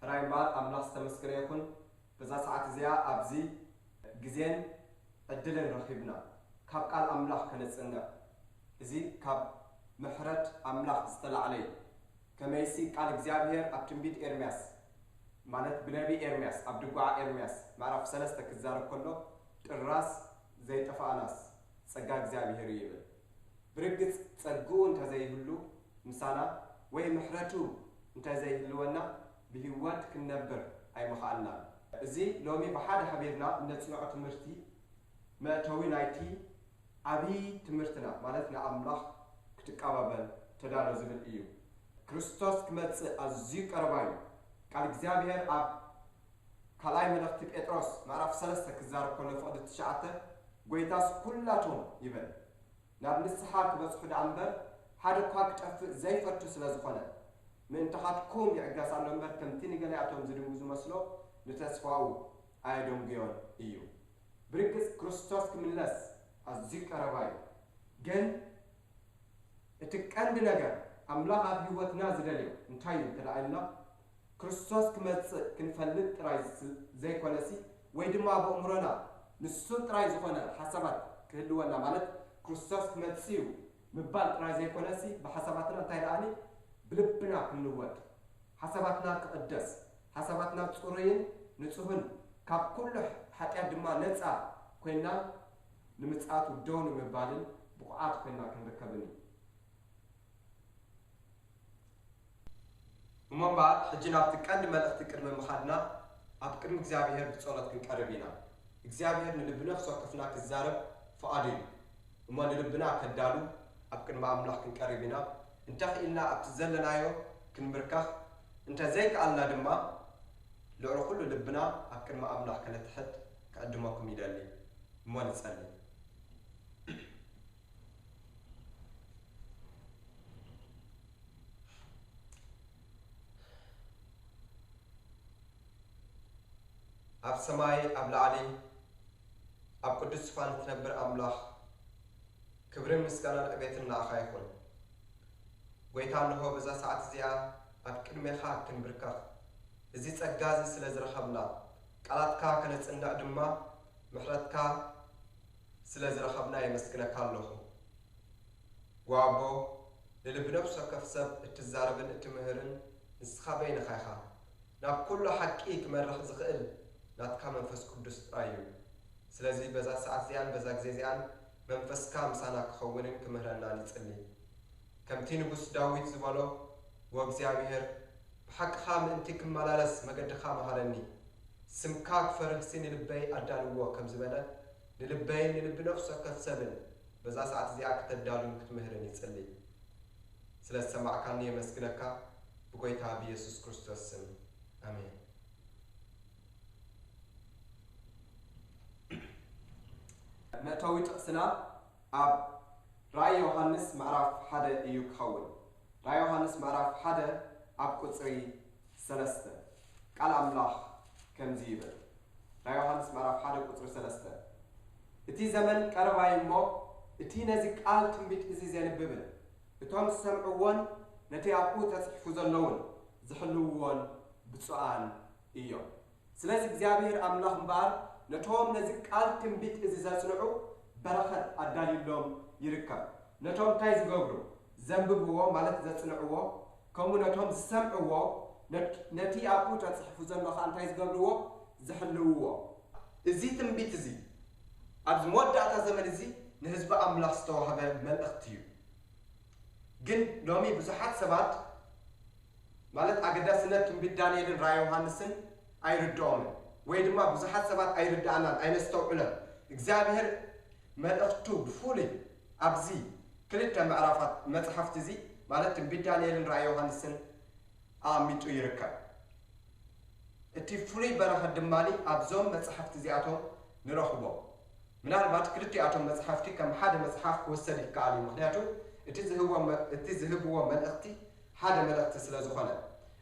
ሕራይ እምበኣር ኣምላኽ ዝተመስገነ ይኹን። በዛ ሰዓት እዚኣ ኣብዚ ግዜን ዕድልን ረኺብና ካብ ቃል ኣምላኽ ከነጽንዕ፣ እዚ ካብ ምሕረት ኣምላኽ ዝተላዕለ እዩ። ከመይሲ ቃል እግዚኣብሔር ኣብ ትንቢት ኤርምያስ፣ ማለት ብነቢ ኤርምያስ፣ ኣብ ድጓዓ ኤርምያስ ምዕራፍ ሰለስተ ክዛረብ ከሎ፣ ጥራስ ዘይጠፋእናስ ጸጋ እግዚኣብሔር እዩ ይብል። ብርግጽ ጸግኡ እንተዘይህሉ ምሳና፣ ወይ ምሕረቱ እንተዘይህልወና፣ ብህይወት ክንነብር ኣይምኸኣልናን። እዚ ሎሚ ብሓደ ሓቢርና እነጽንዖ ትምህርቲ፣ መእተዊ ናይቲ ዓብዪ ትምህርትና፣ ማለት ንኣምላኽ ክትቀባበል ተዳሎ ዝብል እዩ። ክርስቶስ ክመጽእ ኣዝዩ ቀረባ እዩ። ቃል እግዚኣብሔር ኣብ ካልኣይ መልእኽቲ ጴጥሮስ ምዕራፍ ሰለስተ ክዛረብ ከሎ ፍቕዲ ትሽዓተ፣ ጎይታስ ኩላቶም ይበል ናብ ንስሓ ክበጽሑ ደኣ እምበር፣ ሓደ እኳ ክጠፍእ ዘይፈቱ ስለ ዝኾነ፣ ምእንታኻትኩም ይዕገስ ኣሎ እምበር፣ ከምቲ ንገሊኣቶም ዝድንጉ ዝመስሎ ንተስፋኡ ኣየደንጉዮን እዩ። ብርግጽ ክርስቶስ ክምለስ ኣዝዩ ቀረባ እዩ። ግን እቲ ቀንዲ ነገር ኣምላኽ ኣብ ህይወትና ዝደልዮ እንታይ እዩ እንተ ደኣ ኢልና፣ ክርስቶስ ክመጽእ ክንፈልጥ ጥራይ ዝ-፣ ዘይኮነሲ፣ ወይ ድማ ኣብ ኣእምሮና ንሱ ጥራይ ዝኾነ ሓሳባት ክህልወና፣ ማለት ክርስቶስ ክመጽእ እዩ ምባል ጥራይ ዘይኮነሲ፣ ብሓሳባትና እንታይ ደኣኒ ብልብና ክንልወጥ፣ ሓሳባትና ክቕደስ፣ ሓሳባትና ጽሩይን ንጹህን ካብ ኩሉ ሓጢኣት ድማ ነጻ ኮይና ንምጽኣቱ ደው ንምባልን ብቑዓት ኮይና ክንርከብን እዩ። እሞ እምበኣር ሕጂ ናብቲ ቀንዲ መልእኽቲ ቅድሚ ምኻድና ኣብ ቅድሚ እግዚኣብሔር ብጸሎት ክንቀርብ ኢና። እግዚኣብሔር ንልቢ ነፍሲ ወከፍና ክዛረብ ፍቓዱ እዩ። እሞ ንልብና ከዳሉ ኣብ ቅድሚ ኣምላኽ ክንቀርብ ኢና። እንተኽኢልና ኣብቲ ዘለናዮ ክንምርካኽ፣ እንተ ዘይከኣልና ድማ ልዕሊ ኩሉ ልብና ኣብ ቅድሚ ኣምላኽ ከነትሕት ክዕድመኩም ይደሊ። እሞ ንጸሊ። ኣብ ሰማይ ኣብ ላዕሊ ኣብ ቅዱስ ዙፋን እትነብር ኣምላኽ፣ ክብርን ምስጋናን ዕቤትን ንኣኻ ይኹን። ጐይታ፣ እንሆ በዛ ሰዓት እዚኣ ኣብ ቅድሜኻ ክንብርከኽ፣ እዚ ጸጋ እዚ ስለ ዝረኸብና፣ ቃላትካ ከነጽንዕ ድማ ምሕረትካ ስለ ዝረኸብና የመስግነካ ኣለኹ። ጓቦ፣ ንልቢ ነፍሲ ወከፍ ሰብ እትዛረብን እትምህርን ንስኻ በይንኻ ኢኻ። ናብ ኩሉ ሓቂ ክመርሕ ዝኽእል ናትካ መንፈስ ቅዱስ ጥራይ እዩ። ስለዚ በዛ ሰዓት እዚኣን በዛ ግዜ እዚኣን መንፈስካ ምሳና ክኸውንን ክምህረናን ይጽሊ። ከምቲ ንጉስ ዳዊት ዝበሎ፣ "ወእግዚኣብሔር፣ ብሓቅኻ ምእንቲ ክመላለስ መገድኻ መሃረኒ፣ ስምካ ክፈርህሲ ንልበይ ኣዳልዎ" ከም ዝበለ፣ ንልበይን ንልቢ ነፍሲ ወከፍ ሰብን በዛ ሰዓት እዚኣ ክተዳሉን ክትምህርን ይጽሊ። ስለ ዝሰማዕካኒ የመስግነካ፣ ብጎይታ ብየሱስ ክርስቶስ ስም፣ ኣሜን። መእተዊ ጥቕስና ኣብ ራእይ ዮሃንስ ምዕራፍ ሓደ እዩ ክኸውን። ራእይ ዮሃንስ ምዕራፍ ሓደ ኣብ ቁጽሪ ሰለስተ ቃል ኣምላኽ ከምዚ ይብል። ራእይ ዮሃንስ ምዕራፍ ሓደ ቁጽሪ ሰለስተ፣ "እቲ ዘመን ቀረባ እዩ እሞ፣ እቲ ነዚ ቃል ትንቢት እዚ ዜንብብን እቶም ዝሰምዕዎን ነቲ ኣብኡ ተጽሒፉ ዘለውን ዝሕልውዎን ብፁዓን እዮም።" ስለዚ እግዚኣብሔር ኣምላኽ እምበኣር ነቶም ነዚ ቃል ትንቢት እዚ ዘጽንዑ በረኸት ኣዳልዩሎም ይርከብ። ነቶም እንታይ ዝገብሩ? ዘንብብዎ፣ ማለት ዘጽንዕዎ፣ ከምኡ ነቶም ዝሰምዕዎ፣ ነት-፣ ነቲ ኣብኡ ተጽሒፉ ዘሎ ኸኣ እንታይ ዝገብርዎ? ዝሕልውዎ። እዚ ትንቢት እዚ ኣብዚ መወዳእታ ዘመን እዚ ንህዝቢ ኣምላኽ ዝተዋህበ መልእኽቲ እዩ። ግን ሎሚ ብዙሓት ሰባት፣ ማለት ኣገዳስነት ትንቢት ዳንኤልን ራእይ ዮሃንስን ኣይርድኦምን፣ ወይ ድማ ብዙሓት ሰባት ኣይርድኣናን፣ ኣይነስተውዕለን። እግዚኣብሔር መልእኽቱ ብፍሉይ ኣብዚ ክልተ ምዕራፋት መጽሓፍቲ እዚ፣ ማለት ትንቢት ዳንኤልን ራእይ ዮሃንስን ኣቐሚጡ ይርከብ። እቲ ፍሉይ በረኸት ድማ ኣብዞም መጽሓፍቲ እዚኣቶም ንረኽቦ። ምናልባት ክልቲኣቶም መጽሓፍቲ ከም ሓደ መጽሓፍ ክወሰድ ይከኣል እዩ። ምኽንያቱ እቲ ዝህቦ መ-፣ እቲ ዝህብዎ መልእኽቲ ሓደ መልእኽቲ ስለ ዝኾነ።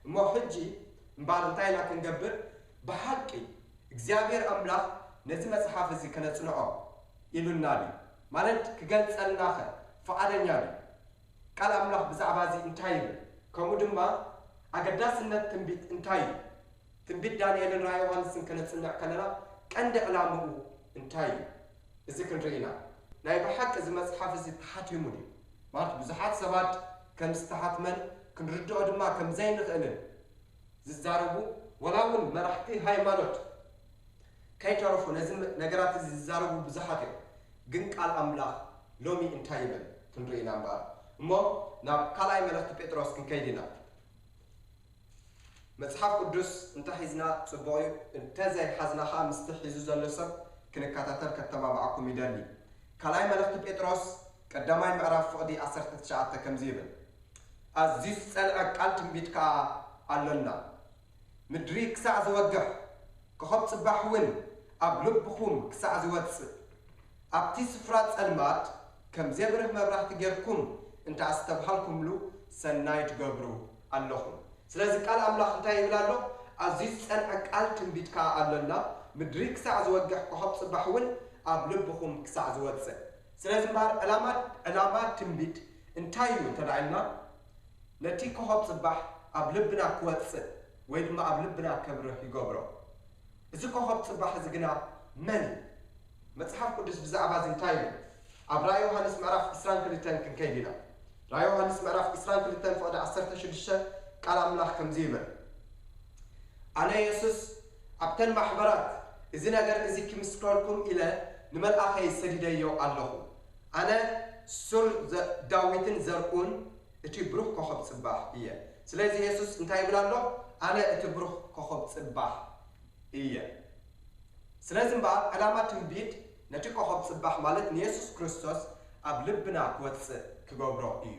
እሞ ሕጂ እምበኣር እንታይ ኢና ክንገብር? ብሓቂ እግዚኣብሔር ኣምላኽ ነዚ መጽሓፍ እዚ ከነጽንዖ ኢሉና ድዩ? ማለት ክገልጸልናኸ ፍቓደኛ ድዩ? ቃል ኣምላኽ ብዛዕባ እዚ እንታይ ይብል? ከምኡ ድማ ኣገዳስነት ትንቢት እንታይ እዩ? ትንቢት ዳንኤልን ራእይ ዮሃንስን ከነጽንዕ ከለና ቀንዲ ዕላምኡ እንታይ እዩ? እዚ ክንርኢ ኢና። ናይ ብሓቂ እዚ መጽሓፍ እዚ ተሓቲሙ ድዩ? ማለት ብዙሓት ሰባት ከም ዝተሓትመን ክንርድኦ ድማ ከም ዘይንኽእልን ዝዛረቡ፣ ወላ እውን መራሕቲ ሃይማኖት ከይተረፉ ነዚ ነገራት እዚ ዝዛረቡ ብዙሓት እዮም። ግን ቃል ኣምላኽ ሎሚ እንታይ ይብል ክንርኢ ኢና እምበኣር። እሞ ናብ ካልኣይ መልእኽቲ ጴጥሮስ ክንከይድ ኢና። መጽሓፍ ቅዱስ እንተሒዝና ጽቡቕ እዩ፣ እንተዘይሓዝና ኸኣ ምስቲ ሒዙ ዘሎ ሰብ ክንከታተል ከተማባዓኩም ይደሊ። ካልኣይ መልእኽቲ ጴጥሮስ ቀዳማይ ምዕራፍ ፍቕዲ ዓሰርተ ትሽዓተ ከምዚ ይብል፣ ኣዝዩ ዝጸንዐ ቃል ትንቢት ከኣ ኣሎና። ምድሪ ክሳዕ ዝወግሕ፣ ኮኸብ ጽባሕ እውን ኣብ ልብኹም ክሳዕ ዝወጽእ፣ ኣብቲ ስፍራ ጸልማት ከም ዜብርህ መብራህቲ ጌርኩም እንተ ኣስተብሃልኩምሉ ሰናይ ትገብሩ ኣለኹም። ስለዚ ቃል ኣምላኽ እንታይ ይብል ኣሎ? ኣዝዩ ዝጸንዐ ቃል ትንቢት ከኣ ኣሎና፣ ምድሪ ክሳዕ ዝወግሕ ኮኸብ ጽባሕ እውን ኣብ ልብኹም ክሳዕ ዝወጽእ። ስለዚ እምበኣር ዕላማ፣ ዕላማ ትንቢት እንታይ እዩ እንተ ደኣ ኢልና፣ ነቲ ኮኸብ ጽባሕ ኣብ ልብና ክወጽእ ወይ ድማ ኣብ ልብና ከብርህ ይገብሮ። እዚ ኮኸብ ጽባሕ እዚ ግና መን እዩ? መጽሓፍ ቅዱስ ብዛዕባ እዚ እንታይ ይብል? ኣብ ራእይ ዮሃንስ ምዕራፍ ዕስራን ክልተን ክንከይድ ኢና። ራእይ ዮሃንስ ምዕራፍ ዕስራን ክልተን ፍቕዲ ዓሰርተ ሽዱሽተ ቃል ኣምላኽ ከምዚ ይብል፣ ኣነ የሱስ ኣብተን ማሕበራት እዚ ነገር እዚ ክምስክረልኩም ኢለ ንመልኣኸይ ሰዲደዮ ኣለኹ። ኣነ ሱር ዘ-፣ ዳዊትን ዘርኡን እቲ ብሩኽ ኮኸብ ጽባሕ እየ። ስለዚ የሱስ እንታይ ይብል ኣሎ? ኣነ እቲ ብሩኽ ኮኸብ ጽባሕ እየ። ስለዚ እምበኣር ዕላማ ትንቢት ነቲ ኮኸብ ጽባሕ ማለት ንየሱስ ክርስቶስ ኣብ ልብና ክወጽእ ክገብሮ እዩ።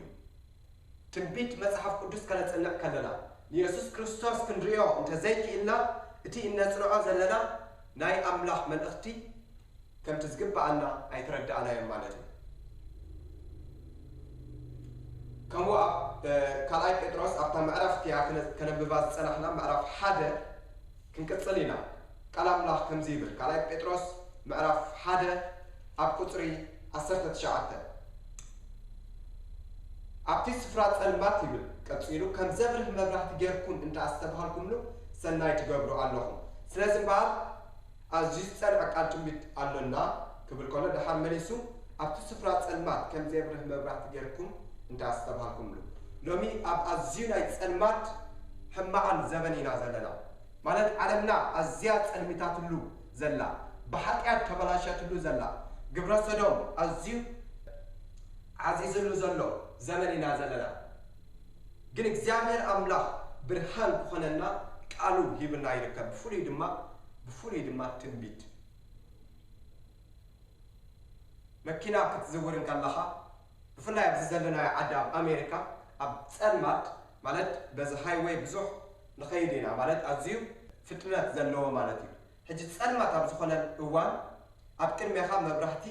ትንቢት መጽሓፍ ቅዱስ ከነጽንዕ ከለና ንየሱስ ክርስቶስ ክንርእዮ እንተዘይክኢልና እቲ እነጽንዖ ዘለና ናይ ኣምላኽ መልእኽቲ ከምቲ ዝግብኣና ኣይተረዳእናዮን ማለት እዩ። ከምኡ ኣብ፣ እ፣ ካልኣይ ጴጥሮስ ኣብታ ምዕራፍ እቲኣ ከነ-፣ ከነብባ ዝጸናሕና ምዕራፍ ሓደ ክንቅጽል ኢና። ቃል ኣምላኽ ከምዚ ይብል፣ ካልኣይ ጴጥሮስ ምዕራፍ ሓደ ኣብ ቁጽሪ ዓሰርተ ትሽዓተ፣ ኣብቲ ስፍራ ጸልማት ይብል ቀጺሉ፣ ከም ዘብርህ መብራህቲ ጌርኩም እንተ ኣስተብሃልኩምሉ ሰናይ ትገብሩ ኣለኹም። ስለዚ እምበኣር ኣዝዩ ዝጸንዐ ቃል ትንቢት ኣሎና ክብል ከሎ፣ ደሓር መሊሱ ኣብቲ ስፍራ ጸልማት ከም ዜብርህ መብራህቲ ጌርኩም እንተ ኣስተብሃልኩምሉ። ሎሚ ኣብ ኣዝዩ ናይ ጸልማት ሕማቕን ዘበን ኢና ዘለና። ማለት ዓለምና ኣዝያ ጸልሚታትሉ ዘላ፣ ብሓጢኣት ተበላሸትሉ ዘላ፣ ግብረ ሰዶም ኣዝዩ ዓዚዝሉ ዘሎ ዘመን ኢና ዘለና። ግን እግዚኣብሔር ኣምላኽ ብርሃን ክኾነና ቃሉ ሂብና ይርከብ። ብፍሉይ ድማ፣ ብፍሉይ ድማ ትንቢት። መኪና ክትዝውር እንከለኻ፣ ብፍላይ ኣብዚ ዘለናዮ ዓዲ ኣብ ኣሜሪካ፣ ኣብ ጸልማት ማለት በዚ ሃይወይ ብዙሕ ንኸይድ ኢና፣ ማለት ኣዝዩ ፍጥነት ዘለዎ ማለት እዩ። ሕጂ ጸልማት ኣብ ዝኾነል እዋን ኣብ ቅድሜኻ መብራህቲ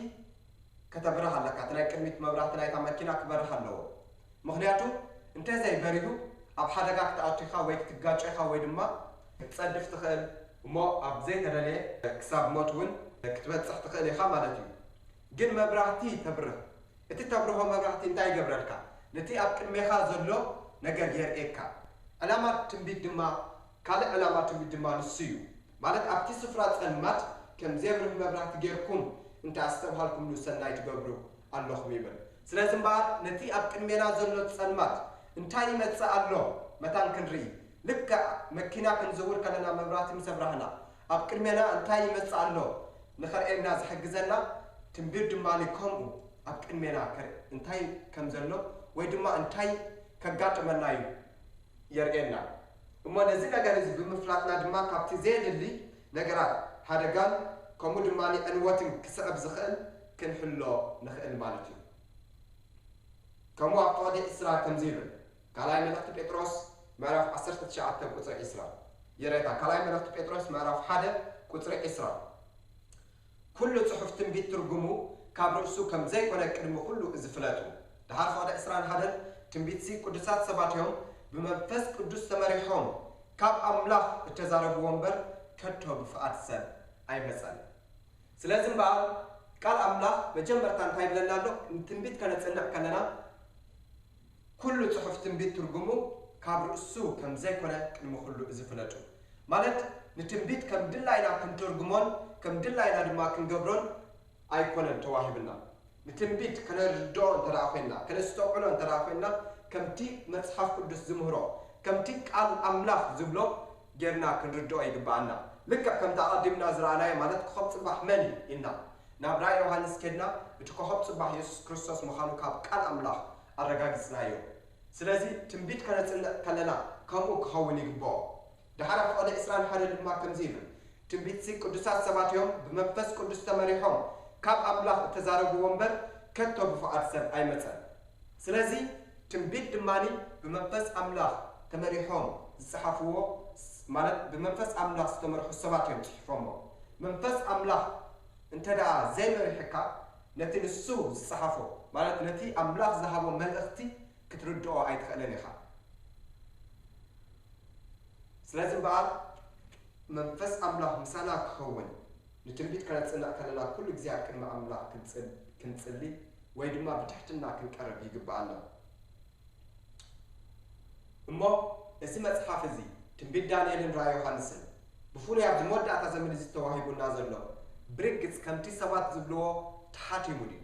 ከተብርህ ኣለካ። እቲ ናይ ቅድሚት መብራህቲ ናይታ መኪና ክበርህ ኣለዎ። ምኽንያቱ እንተዘይበሪሁ ኣብ ሓደጋ ክትኣቱ ኢኻ ወይ ክትጋጮ ኢኻ ወይ ድማ ክትጸድፍ ትኽእል እሞ ኣብ ዘይተደልየ ክሳብ ሞት እውን ክትበጽሕ ትኽእል ኢኻ ማለት እዩ። ግን መብራህቲ ተብርህ። እቲ ተብርሆ መብራህቲ እንታይ ይገብረልካ? ነቲ ኣብ ቅድሜኻ ዘሎ ነገር የርእየካ። ዕላማ ትንቢት ድማ፣ ካልእ ዕላማ ትንቢት ድማ ንሱ እዩ። ማለት ኣብቲ ስፍራ ጸልማት ከም ዜብርህ መብራህቲ ጌርኩም እንተ ኣስተብሃልኩምሉ ሰናይ ትገብሩ ኣለኹም ይብል። ስለዚ እምበኣር ነቲ ኣብ ቅድሜና ዘሎ ጸልማት እንታይ ይመጽእ ኣሎ መታን ክንርኢ፣ ልክዕ መኪና ክንዝውር ከለና መብራህቲ ምስ ኣብራህና ኣብ ቅድሜና እንታይ ይመጽእ ኣሎ ንኸርእየና ዝሕግዘና ትንቢት ድማ ከምኡ ኣብ ቅድሜና ከር-፣ እንታይ ከም ዘሎ ወይ ድማ እንታይ ከጋጥመና እዩ የርእየና። እሞ ነዚ ነገር እዚ ብምፍላጥና ድማ ካብቲ ዘየድሊ ነገራት፣ ሓደጋን ከምኡ ድማ ዕንወትን ክስዕብ ዝኽእል ክንሕሎ ንኽእል ማለት እዩ። ከምኡ ኣብ ፍቕዲ ዕስራ ከምዚ ይብል፣ ካልኣይ መልእኽቲ ጴጥሮስ ምዕራፍ ዓሰርተ ትሽዓተ ቁጽሪ ዕስራ። ይረታ፣ ካልኣይ መልእኽቲ ጴጥሮስ ምዕራፍ ሓደ ቁጽሪ ዕስራ። ኩሉ ጽሑፍ ትንቢት ትርጉሙ ካብ ርእሱ ከም ዘይኮነ ቅድሚ ኩሉ እዚ ፍለጡ። ደሓር ፍቕዲ ዕስራን ሓደን ትንቢትሲ ቅዱሳት ሰባት እዮም ብመንፈስ ቅዱስ ተመሪሖም ካብ ኣምላኽ እተዛረብዎ እምበር ከቶ ብፍቓድ ሰብ ኣይመጸን። ስለዚ እምበኣር ቃል ኣምላኽ መጀመርታ እንታይ ይብለና ኣሎ? ንትንቢት ከነጽንዕ ከለና ኩሉ ጽሑፍ ትንቢት ትርጉሙ ካብ ርእሱ ከም ዘይኮነ ቅድሚ ኩሉ እዚ ፍለጡ። ማለት ንትንቢት ከም ድላይና ክንትርጉሞን ከም ድላይና ድማ ክንገብሮን ኣይኮነን ተዋሂብና። ንትንቢት ከነርድኦ እንተ ደኣ ኮይንና፣ ከነስተውዕሎ እንተ ደኣ ኮይንና፣ ከምቲ መጽሓፍ ቅዱስ ዝምህሮ፣ ከምቲ ቃል ኣምላኽ ዝብሎ ጌርና ክንርድኦ ይግብኣና። ልክዕ ከምቲ ኣቐዲምና ዝረኣናዮ፣ ማለት ኮኸብ ጽባሕ መን እዩ ኢልና፣ ናብ ራእይ ዮሃንስ ኬድና፣ እቲ ኮኸብ ጽባሕ የሱስ ክርስቶስ ምዃኑ ካብ ቃል ኣምላኽ ኣረጋጊጽናዮ። ስለዚ ትንቢት ከነጽንዕ ከለና ከምኡ ክኸውን ይግብኦ። ደሓር ኣብ ፍቕዲ ዕስራን ሓደን ድማ ከምዚ ይብል፣ ትንቢትሲ ቅዱሳት ሰባት እዮም፣ ብመንፈስ ቅዱስ ተመሪሖም ካብ ኣምላኽ እተዛረብዎ እምበር፣ ከቶ ብፍቓድ ሰብ ኣይመጸን። ስለዚ ትንቢት ድማ ብመንፈስ ኣምላኽ ተመሪሖም ዝጸሓፍዎ፣ ማለት ብመንፈስ ኣምላኽ ዝተመርሑ ሰባት እዮም ጽሒፎሞ። መንፈስ ኣምላኽ እንተ ደኣ ዘይመሪሕካ፣ ነቲ ንሱ ዝጸሓፎ፣ ማለት ነቲ ኣምላኽ ዝሃቦ መልእኽቲ ክትርድኦ ኣይትኽእልን ኢኻ። ስለዚ እምበኣር መንፈስ ኣምላኽ ምሳና ክኸውን፣ ንትንቢት ከነጽንዕ ከለና ኩሉ ግዜ ኣብ ቅድሚ ኣምላኽ ክንጽል-፣ ክንጽሊ ወይ ድማ ብትሕትና ክንቀርብ ይግብኣና። እሞ እዚ መጽሓፍ እዚ ትንቢት ዳንኤልን ራእይ ዮሃንስን ብፍሉይ ኣብዚ መወዳእታ ዘመን እዚ ተዋሂቡና ዘሎ ብርግጽ ከምቲ ሰባት ዝብልዎ ተሓቲሙ ድዩ?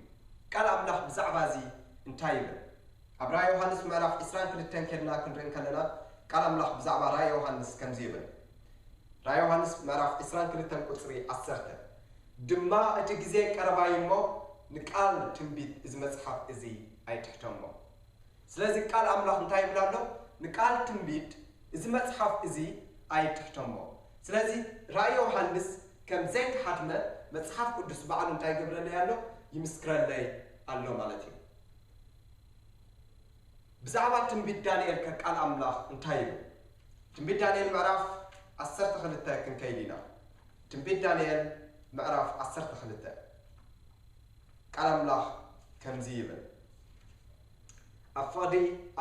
ቃል ኣምላኽ ብዛዕባ እዚ እንታይ ይብል? ኣብ ራእይ ዮሃንስ ምዕራፍ ዕስራን ክልተን ኬድና ክንርኢ እንከለና ቃል ኣምላኽ ብዛዕባ ራእይ ዮሃንስ ከምዚ ይብል። ራእይ ዮሃንስ ምዕራፍ ዕስራን ክልተን ቁጽሪ ዓሰርተ፣ ድማ እቲ ግዜ ቀረባ እዩ እሞ ንቃል ትንቢት እዚ መጽሓፍ እዚ ኣይትሕተሞ። ስለዚ ቃል ኣምላኽ እንታይ ይብል ኣሎ? ንቃል ትንቢት እዚ መጽሓፍ እዚ ኣይትሕተሞ። ስለዚ ራእይ ዮሃንስ ከም ዘይተሓትመ መጽሓፍ ቅዱስ ባዕሉ እንታይ ይገብረለይ ኣሎ? ይምስክረለይ ኣሎ ማለት እዩ። ብዛዕባ ትንቢት ዳንኤል ከ ቃል ኣምላኽ እንታይ ይብል? ትንቢት ዳንኤል ምዕራፍ ዓሰርተ ክልተ ክንከይድ ኢና። ትንቢት ዳንኤል ምዕራፍ ዓሰርተ ክልተ ቃል ኣምላኽ ከምዚ ይብል። ኣብ ፍቕዲ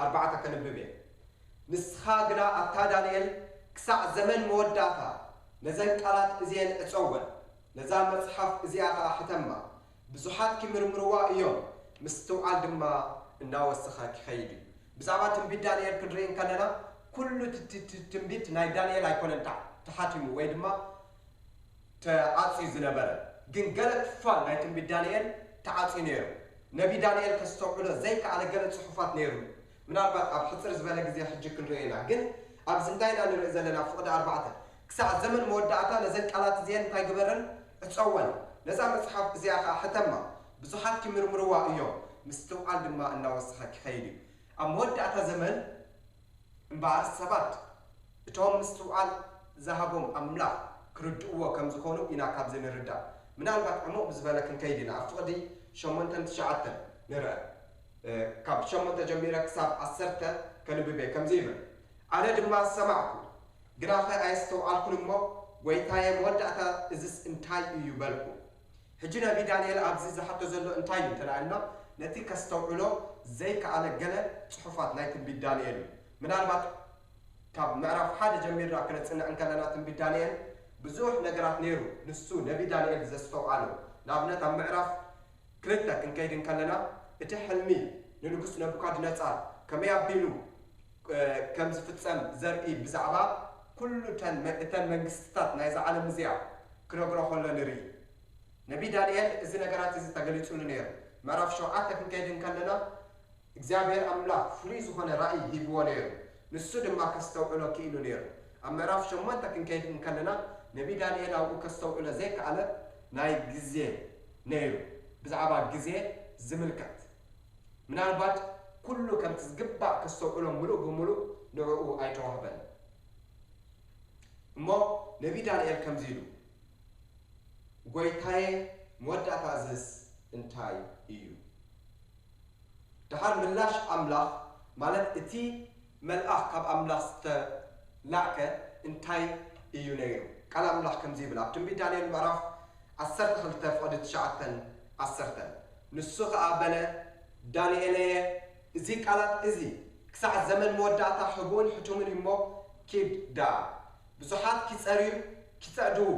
ኣርባዕተ ከንብብ እየ። ንስኻ ግና ኣታ ዳንኤል ክሳዕ ዘመን መወዳእታ ነዘን ቃላት እዚኤን ዕጸወን፣ ነዛ መጽሓፍ እዚኣ ኸኣ ሕተማ። ብዙሓት ኪምርምርዋ እዮም፣ ምስትውዓል ድማ እናወሰኸ ኪኸይድ እዩ። ብዛዕባ ትንቢት ዳንኤል ክንርኢ እንከለና፣ ኩሉ እቲ ት-፣ ት-፣ ትንቢት ናይ ዳንኤል ኣይኮነን ተዓ-፣ ተሓቲሙ ወይ ድማ ተዓጽዩ ዝነበረ። ግን ገለ ክፋል ናይ ትንቢት ዳንኤል ተዓጽዩ ነይሩ። ነቢ ዳንኤል ከስተውዕሎ ዘይከኣለ ገለ ጽሑፋት ነይሩ። ምናልባት ኣብ ሕጽር ዝበለ ግዜ ሕጂ ክንርኢ ኢና። ግን ኣብዚ እንታይ ኢና ንርኢ ዘለና? ፍቕዲ ኣርባዕተ፣ ክሳዕ ዘመን መወዳእታ ነዘን ቃላት እዚኤን እንታይ ግበረን? ዕጸወን። ነዛ መጽሓፍ እዚኣ ኸኣ ሕተማ። ብዙሓት ኪምርምርዋ እዮም፣ ምስትውዓል ድማ እናወሰኸ ኪኸይድ እዩ። ኣብ መወዳእታ ዘመን እምበኣር ሰባት እቶም ምስትውዓል ዝሃቦም ኣምላኽ ክርድእዎ ከም ዝኾኑ ኢና ካብዚ ንርዳእ። ምናልባት ዕሙቕ ብዝበለ ክንከይድ ኢና። ኣብ ፍቕዲ ሸሞንተን ትሽዓተን ንርአ። እ፣ ካብ ሸሞንተ ጀሚረ ክሳብ ዓሰርተ ከንብብ እየ። ከምዚ ይብል፣ ኣነ ድማ ሰማዕኩ፣ ግናኸ ኣየስተውዓልኩን እሞ፣ ጐይታየ፣ መወዳእታ እዝስ እንታይ እዩ? በልኩ። ሕጂ ነቢ ዳንኤል ኣብዚ ዝሓቶ ዘሎ እንታይ እዩ እንተ ደኣ ኢልና፣ ነቲ ከስተውዕሎ ዘይከኣለ ገለ ጽሑፋት ናይ ትንቢት ዳንኤል እዩ። ምናልባት ካብ ምዕራፍ ሓደ ጀሚርና ክነጽንዕ እንከለና ትንቢት ዳንኤል ብዙሕ ነገራት ነይሩ ንሱ ነቢ ዳንኤል ዘስተውዓሎ። ንኣብነት ኣብ ምዕራፍ ክልተ ክንከይድ እንከለና እቲ ሕልሚ ንንጉስ ነቡካድነጻር ከመይ ኣቢሉ፣ እ፣ ከም ዝፍጸም ዘርኢ ብዛዕባ ኩሉ እተን መ-፣ እተን መንግስትታት ናይዛ ዓለም እዚኣ ክነግሮ ከሎ ንርኢ። ነቢ ዳንኤል እዚ ነገራት እዚ ተገሊጹሉ ነይሩ። ምዕራፍ ሸውዓተ ክንከይድ እንከለና እግዚኣብሔር ኣምላኽ ፍሉይ ዝኾነ ራእይ ሂብዎ ነይሩ። ንሱ ድማ ከስተውዕሎ ክኢሉ ነይሩ። ኣብ ምዕራፍ ሸሞንተ ክንከይድ እንከለና ነቢ ዳንኤል ኣብኡ ከስተውዕሎ ዘይከኣለ ናይ ግዜ ነይሩ። ብዛዕባ ግዜ ዝምልከት ምናልባት ኩሉ ከምቲ ዝግባእ ከስተውዕሎ ምሉእ ብምሉእ ንዕኡ ኣይተዋህበን። እሞ ነቢ ዳንኤል ከምዚ ኢሉ፣ "ጐይታየ፣ መወዳእታ እዝስ እንታይ እዩ?" ደሓር ምላሽ ኣምላኽ፣ ማለት እቲ መልኣኽ ካብ ኣምላኽ ዝተላእከ እንታይ እዩ ነይሩ? ቃል ኣምላኽ ከምዚ ይብል፣ ኣብ ትንቢት ዳንኤል ምዕራፍ ዓሰርተ ክልተ ፍቕዲ ትሽዓተን ዓሰርተን፣ ንሱ ኸኣ በለ፣ "ዳንኤለየ፣ እዚ ቃላት እዚ ክሳዕ ዘመን መወዳእታ ሕቡእን ሕቱምን እዩ እሞ፣ ኪድ ደኣ። ብዙሓት ኪጸርዩ፣ ኪጸዕድዉ፣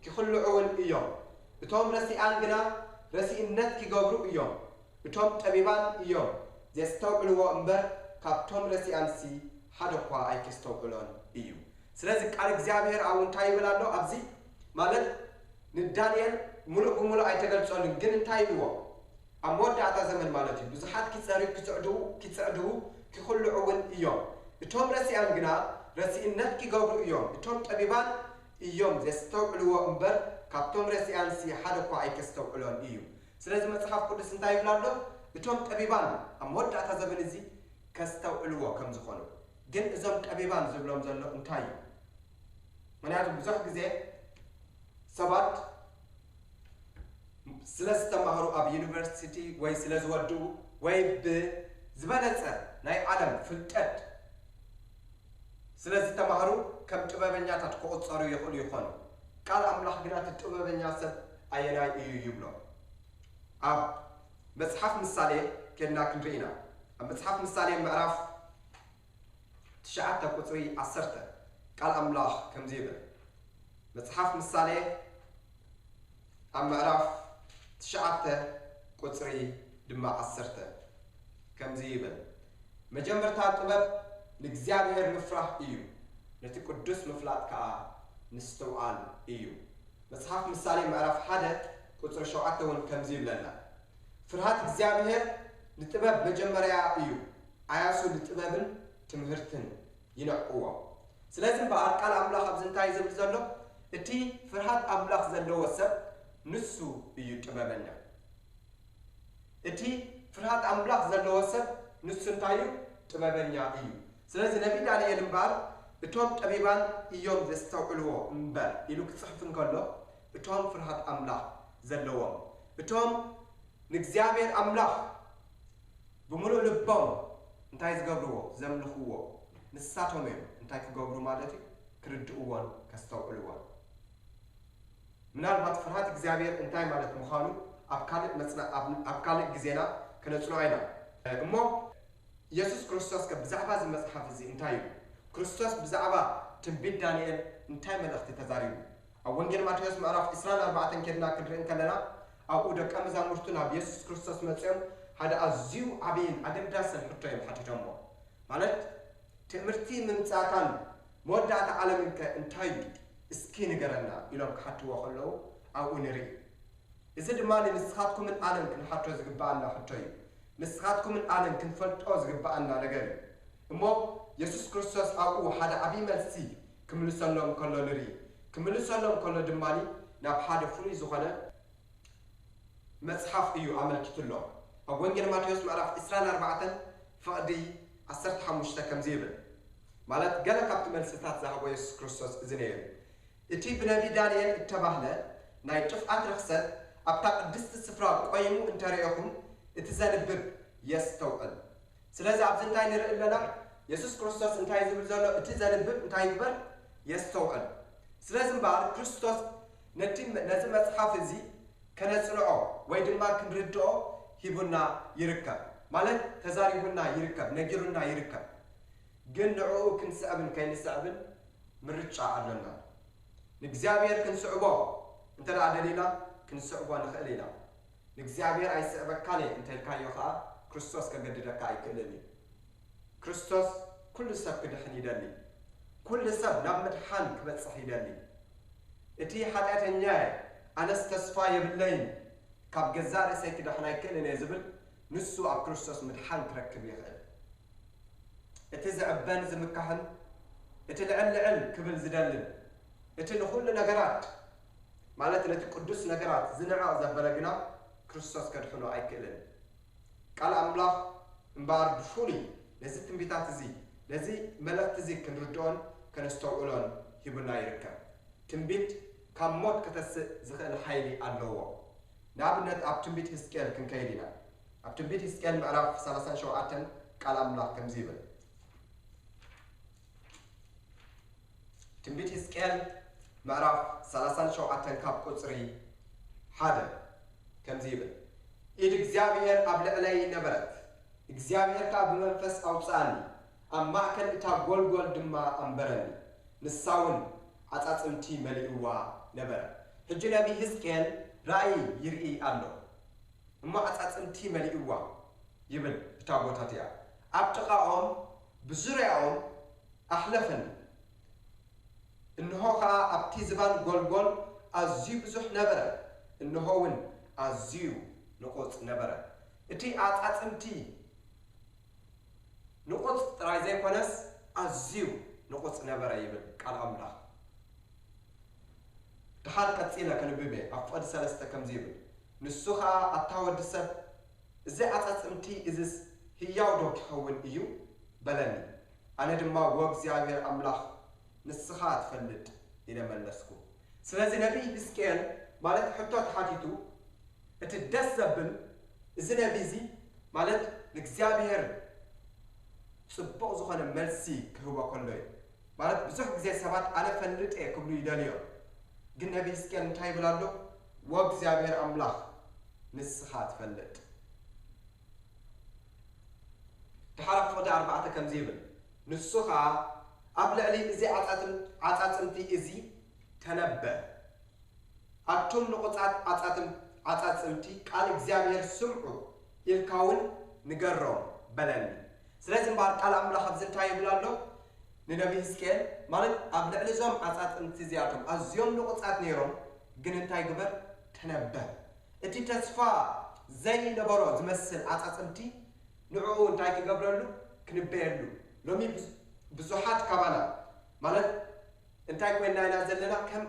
ኪኽልዑ እውን እዮም። እቶም ረሲኣን ግና ረሲእነት ኪገብሩ እዮም። እቶም ጠቢባን እዮም ዜስተውዕልዎ እምበር፣ ካብቶም ረሲኣንሲ ሓደ እኳ ኣይኬስተውዕሎን እዩ። ስለዚ ቃል እግዚኣብሔር ኣብኡ እንታይ ይብል ኣሎ ኣብዚ? ማለት ንዳንኤል ሙሉእ ብሙሉእ ኣይተገልጸሉን፣ ግን እንታይ ኢልዎ? ኣብ መወዳእታ ዘመን ማለት እዩ። ብዙሓት ኪጸርዩ ኪጽዕድዉ፣ ኪጽዕድዉ፣ ኪኹልዑ እውን እዮም። እቶም ረሲኣን ግና ረሲእነት ኪገብሩ እዮም። እቶም ጠቢባን እዮም ዘስተውዕልዎ እምበር፣ ካብቶም ረሲኣንሲ ሓደ እኳ ኣይከስተውዕሎን እዩ። ስለዚ መጽሓፍ ቅዱስ እንታይ ይብል ኣሎ? እቶም ጠቢባን ኣብ መወዳእታ ዘመን እዚ ከስተውዕልዎ ከም ዝኾኑ። ግን እዞም ጠቢባን ዝብሎም ዘሎ እንታይ እዩ? ምኽንያቱ ብዙሕ ግዜ ሰባት ስለ ዝተማህሩ ኣብ ዩኒቨርሲቲ ወይ ስለ ዝወድኡ ወይ ብዝበለጸ ናይ ዓለም ፍልጠት ስለ ዝተማህሩ ከም ጥበበኛታት ክቑጸሩ ይኽእሉ ይኾኑ። ቃል ኣምላኽ ግና እቲ ጥበበኛ ሰብ ኣየናይ እዩ ይብሎ። ኣብ መጽሓፍ ምሳሌ ኬድና ክንርኢ ኢና። ኣብ መጽሓፍ ምሳሌ ምዕራፍ ትሽዓተ ቁጽሪ ዓሰርተ ቃል ኣምላኽ ከምዚ ይብል። መጽሓፍ ምሳሌ ኣብ ምዕራፍ ትሽዓተ ቁጽሪ ድማ ዓሰርተ ከምዚ ይብል። መጀመርታ ጥበብ ንእግዚኣብሔር ምፍራህ እዩ፣ ነቲ ቅዱስ ምፍላጥ ከኣ ምስትውዓል እዩ። መጽሓፍ ምሳሌ ምዕራፍ ሓደ ቁጽሪ ሸውዓተ እውን ከምዚ ይብለና። ፍርሃት እግዚኣብሔር ንጥበብ መጀመርያ እዩ፣ ዓያሱ ንጥበብን ትምህርትን ይነዕቅዎ። ስለዚ እምበኣር ቃል ኣምላኽ ኣብዚ እንታይ ዝብል ዘሎ? እቲ ፍርሃት ኣምላኽ ዘለዎ ሰብ ንሱ እዩ ጥበበኛ። እቲ ፍርሃት ኣምላኽ ዘለዎ ሰብ ንሱ እንታይ እዩ? ጥበበኛ እዩ። ስለዚ ነቢ ዳንኤል እምበኣር እቶም ጠቢባን እዮም ዘስተውዕልዎ እምበር ኢሉ ክጽሕፍ እንከሎ እቶም ፍርሃት ኣምላኽ ዘለዎም እቶም ንእግዚኣብሔር ኣምላኽ ብምሉእ ልቦም እንታይ ዝገብርዎ ዘምልኽዎ ንሳቶም እዮም እንታይ ክገብሩ ማለት እዩ ክርድእዎን ከስተውዕልዎን ምናልባት ፍርሃት እግዚኣብሔር እንታይ ማለት ምዃኑ ኣብ ካልእ መፅና ኣብ ካልእ ግዜና ክነፅንዖ ኢና እሞ ኢየሱስ ክርስቶስ ከ ብዛዕባ እዚ መፅሓፍ እዚ እንታይ እዩ ክርስቶስ ብዛዕባ ትንቢት ዳንኤል እንታይ መልእኽቲ ተዛሪቡ ኣብ ወንጌል ማቴዎስ ምዕራፍ ዕስራን ኣርባዕተን ኬድና ክንርኢ እንከለና ኣብኡ ደቀ መዛሙርቱ ናብ የሱስ ክርስቶስ መጺኦም ሓደ ኣዝዩ ዓብይን ኣገዳስን ሕቶ እዮም ሓቲቶሞ። ማለት ትእምርቲ ምምጻእካን መወዳእታ ዓለምን ከ እንታይ እዩ እስኪ ንገረና ኢሎም ክሓትዎ ከለዉ ኣብኡ ንርኢ። እዚ ድማ ንስኻትኩምን ኣነን ክንሓቶ ዝግብኣና ሕቶ እዩ። ንስኻትኩምን ኣነን ክንፈልጦ ዝግብኣና ነገር እዩ። እሞ የሱስ ክርስቶስ ኣብኡ ሓደ ዓብዪ መልሲ ክምልሰሎም ከሎ ንርኢ። ክምልሰሎም ከሎ ድማ ናብ ሓደ ፍሉይ ዝኾነ መጽሓፍ እዩ ኣመልኪቱሎም። ኣብ ወንጌል ማቴዎስ ምዕራፍ ዕስራን ኣርባዕተን ፍቕዲ ዓሰርተ ሓሙሽተ ከምዚ ይብል። ማለት ገለ ካብቲ መልስታት ዝሃቦ የሱስ ክርስቶስ እዚ ነይሩ። እቲ ብነቢ ዳንኤል እተባህለ ናይ ጥፍኣት ርኽሰት ኣብታ ቅድስቲ ስፍራ ቆይሙ እንተ ረኤኹም፣ እቲ ዘንብብ የስተውዕል። ስለዚ ኣብዚ እንታይ ንርኢ ኣለና? የሱስ ክርስቶስ እንታይ ዝብል ዘሎ? እቲ ዘንብብ እንታይ ይግበር? የስተውዕል። ስለዚ እምበኣር ክርስቶስ ነቲ ነዚ መጽሓፍ እዚ ከነጽንዖ ወይ ድማ ክንርድኦ ሂቡና ይርከብ። ማለት ተዛሪቡና ይርከብ፣ ነጊሩና ይርከብ። ግን ንዕኡ ክንስዕብን ከይንስዕብን ምርጫ ኣሎና። ንእግዚኣብሔር ክንስዕቦ እንተ ደኣ ደሊና፣ ክንስዕቦ ንኽእል ኢና። ንእግዚኣብሔር ኣይስዕበካን እየ እንተ ኢልካዮ ኸኣ፣ ክርስቶስ ከገድደካ ኣይክእልን እዩ። ክርስቶስ ኩሉ ሰብ ክድሕን ይደሊ። ኩሉ ሰብ ናብ ምድሓን ክበጽሕ ይደሊ። እቲ ሓጢኣተኛ እየ፣ ኣነስ ተስፋ የብለይን፣ ካብ ገዛእ ርእሰይ ክድሕን ኣይክእልን እየ ዝብል፣ ንሱ ኣብ ክርስቶስ ምድሓን ክረክብ ይኽእል። እቲ ዝዕበን ዝምካሕን፣ እቲ ልዕል ልዕል ክብል ዝደልን፣ እቲ ንኹሉ ነገራት፣ ማለት ነቲ ቅዱስ ነገራት ዝንዕቕ ዘበለ ግና፣ ክርስቶስ ከድሕኖ ኣይክእልን። ቃል ኣምላኽ እምበኣር ብፍሉይ ነዚ ትንቢታት እዚ፣ ነዚ መልእኽቲ እዚ ክንርድኦን ከነስተውዕሎን ሂቡና ይርከብ። ትንቢት ካብ ሞት ከተስእ ዝኽእል ሓይሊ ኣለዎ። ንኣብነት ኣብ ትንቢት ህዝቅኤል ክንከይድ ኢና። ኣብ ትንቢት ህዝቅኤል ምዕራፍ ሰላሳን ሸውዓተን ቃል ኣምላኽ ከምዚ ይብል። ትንቢት ህዝቅኤል ምዕራፍ ሰላሳን ሸውዓተን ካብ ቁጽሪ ሓደ ከምዚ ይብል። ኢድ እግዚኣብሔር ኣብ ልዕለይ ነበረት፣ እግዚኣብሔር ከኣ ብመንፈስ ኣውጽኣኒ፣ ኣብ ማእከል እታ ጐልጐል ድማ ኣንበረኒ፣ ንሳ እውን ዓጻጽምቲ መሊእዋ ነበረ። ሕጂ ነቢ ህዝቅኤል ራእይ ይርኢ ኣሎ። እሞ ዓጻጽምቲ መሊእዋ ይብል እታ ቦታ እቲኣ። ኣብ ጥቓኦም ብዙርያኦም ኣሕለፈኒ። ኣብቲ ዝባን ጎልጎል ኣዝዩ ብዙሕ ነበረ፣ እንሆ እውን ኣዝዩ ንቑጽ ነበረ። እቲ ኣጻጽምቲ ንቑጽ ጥራይ ዘይኮነስ ኣዝዩ ንቑጽ ነበረ ይብል ቃል ኣምላኽ። ድሓር ቀጺለ ከንብብ እየ። ኣብ ፍቕዲ ሰለስተ ከምዚ ይብል፣ ንሱ ኸኣ ኣታ ወዲ ሰብ፣ እዚ ኣጻጽምቲ እዝስ ህያው ዶ ኪኸውን እዩ? በለኒ። ኣነ ድማ፣ ወእግዚኣብሔር ኣምላኽ፣ ንስኻ ትፈልጥ ኢለ መለስኩ። ስለዚ ነቢይ ህዝቅኤል ማለት ሕቶ ተሓቲቱ፣ እቲ ደስ ዘብል እዚ ነቢይ እዚ ማለት ንእግዚኣብሔር ጽቡቕ ዝኾነ መልሲ ክህቦ ከሎ እዩ። ማለት ብዙሕ ግዜ ሰባት ኣነ ፈልጥ እየ ክብሉ ይደልዮ። ግን ነቢይ ህዝቅኤል እንታይ ይብል ኣሎ? ወእግዚኣብሔር ኣምላኽ ንስኻ ትፈልጥ። ድሓር ኣብ ፍቕዲ ኣርባዕተ ከምዚ ይብል፣ ንሱ ኸኣ ኣብ ልዕሊ እዚ ዓጻጽም-፣ ዓጻጽምቲ እዚ ተነበ። ኣቱም ንቑጻት ዓጻጽም-፣ ዓጻጽምቲ ቃል እግዚኣብሔር ስምዑ ኢልካ እውን ንገሮም በለኒ። ስለዚ እምበኣር ቃል ኣምላኽ ኣብዚ እንታይ ይብል ኣሎ? ንነቢ ህዝቅኤል ማለት ኣብ ልዕሊ እዞም ዓጻጽምቲ እዚኣቶም ኣዝዮም ንቑጻት ነይሮም፣ ግን እንታይ ግበር? ተነበ። እቲ ተስፋ ዘይነበሮ ዝመስል ዓጻጽምቲ ንዕኡ እንታይ ክገብረሉ? ክንበየሉ። ሎሚ ብዙ-፣ ብዙሓት ካባና ማለት እንታይ ኮይና ኢና ዘለና? ከም፣